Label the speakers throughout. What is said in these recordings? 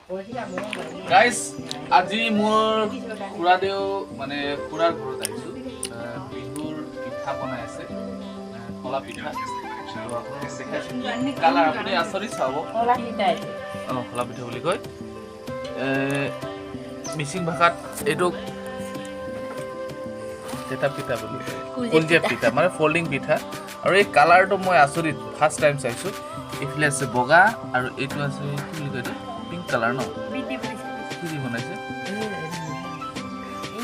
Speaker 1: Guys, আজি মোৰ খুৰাদেউ মানে খুৰাৰ ঘৰত আহিছোঁ। বিহুৰ পিঠা বনাই আছে, খোলা পিঠা। আৰু আপোনালোকক দেখাইছোঁ কি কালাৰ, আপুনি আচৰিত চাব। অঁ, খোলা পিঠা বুলি কয়। মিচিং ভাষাত এইটোক তেতা পিঠা বুলি কয়, কুলজেপ পিঠা মানে ফল্ডিং পিঠা। আৰু এই কালাৰটো মই আচৰিত, ফাৰ্ষ্ট টাইম চাইছোঁ। এইফালে আছে বগা আৰু এইটো আছে, কি বুলি কয় এইটো, পিংক কালাৰ ন? কি দি বনাইছে,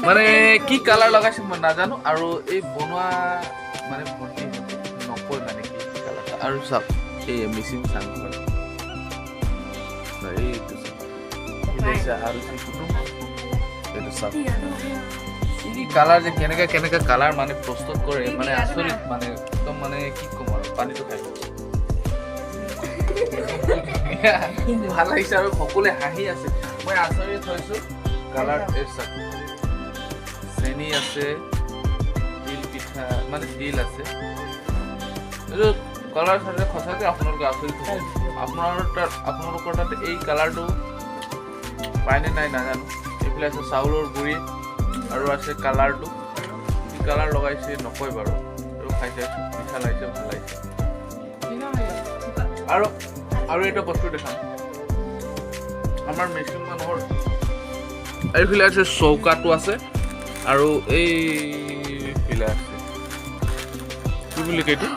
Speaker 1: মানে কি কালাৰ লগাইছে মই নাজানো। আৰু এই বনোৱা মানে ভণ্টি নকয় মানে কি কালাৰ। আৰু চাওক, এই মিচিং চাংঘৰ, এইটো চাওক, এইটো আছে। আৰু যিকোনো এইটো চাওক, কি কি কালাৰ যে কেনেকা কেনেকা কালাৰ মানে প্ৰস্তুত কৰে, মানে আচৰিত, মানে একদম মানে কি ক'ম আৰু। পানীটো খাই ধুনীয়া, ভাল লাগিছে আৰু সকলোৱে হাঁহি আছে, মই আচৰিত হৈছোঁ। কালাৰ এই চাওক, চেনি আছে, তিল পিঠা মানে তিল আছে। এইটো কালাৰ চালে সঁচাকৈ আপোনালোকে আচৰিত হৈছে। আপোনালোকৰ তাত এই কালাৰটো পায়নে নাই নাজানো। এইফালে আছে চাউলৰ গুড়ি আৰু আছে কালাৰটো, কি কালাৰ লগাইছে নকয় বাৰু। আৰু খাই চাইছোঁ, মিঠা লাগিছে, ভাল লাগিছে। আৰু আৰু এটা বস্তু দেখাম, আমাৰ মিচিং মানুহৰ এইফালে আছে চৌকাটো আছে আৰু এইফালে আছে, কি বুলি কয় এইটো,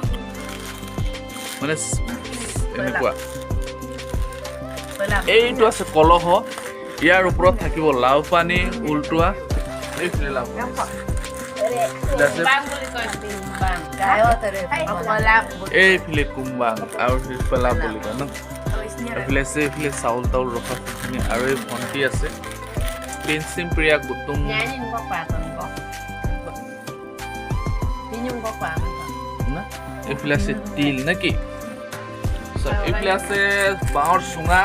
Speaker 1: মানে এনেকুৱা এইটো আছে কলহ। ইয়াৰ ওপৰত থাকিব লাও পানী উল্টোৱা। এইফালে লাও পানী আছে। এইফালে আছে এইফালে কুম্বাং আৰু পেলা বুলি কয় ন। এইফালে আছে, এইফালে চাউল তাউল ৰখা খুব ধুনীয়া। আৰু এই ভণ্টি আছে, পেঞ্চিম প্ৰিয়া কুটুম। না, এইফালে আছে তিল নে কি? এইফালে আছে বাঁহৰ চুঙা।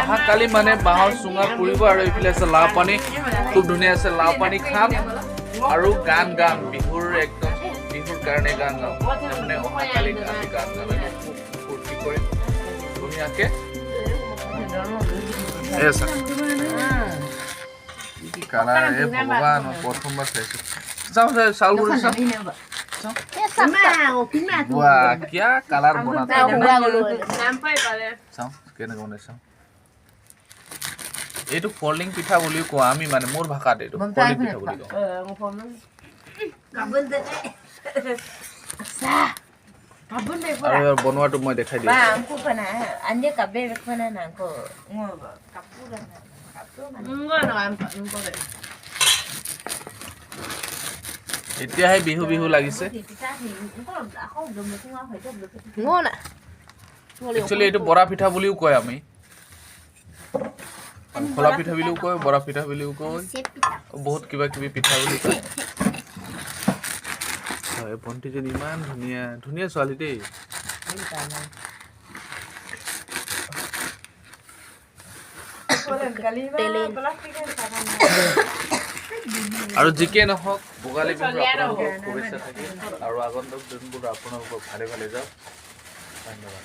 Speaker 1: অহাকালি মানে বাঁহৰ চুঙা পুৰিব। আৰু এইফালে আছে লাও পানী, খুব ধুনীয়া আছে। লাও পানী খাম আৰু গান গাম, বিহুৰ একদম বিহুৰ কাৰণে গান গাম। তাৰমানে অহাকালি আমি গান গাম, একদম খুব ফূৰ্তি কৰিম ধুনীয়াকে। এই চা, কি কি কালাৰ, এই ভগৱান, মই প্ৰথমবাৰ চাইছো। চাওঁ চাওঁ, চাউল গুড়ি চাওঁ চাওঁ। वाह, क्या কালাৰ বনাता है! চাওঁ কেনেকৈ বনাই চাওঁ। এইটো ফল্ডিং পিঠা বুলিও কওঁ আমি, মানে মোৰ ভাষাত এইটো ফল্ডিং পিঠা বুলি কওঁ। আৰু ইয়াৰ বনোৱাটো মই দেখাই দিম। এতিয়াহে বিহু বিহু লাগিছে। একচুৱেলি এইটো বৰা পিঠা বুলিও কয় আমি, খোলা পিঠা বুলিও কয়, বৰা পিঠা বুলিও কয়, বহুত কিবা কিবি পিঠা বুলি কয়। হয়, ভণ্টিজনী ইমান ধুনীয়া ধুনীয়া ছোৱালী দেই। আৰু যিকে নহওক, ভোগালী বিহুৰ আপোনালোকৰ শুভেচ্ছা থাকিল আৰু আগন্তুক দিনবোৰ আপোনালোকৰ ভালে ভালে যাওক। ধন্যবাদ।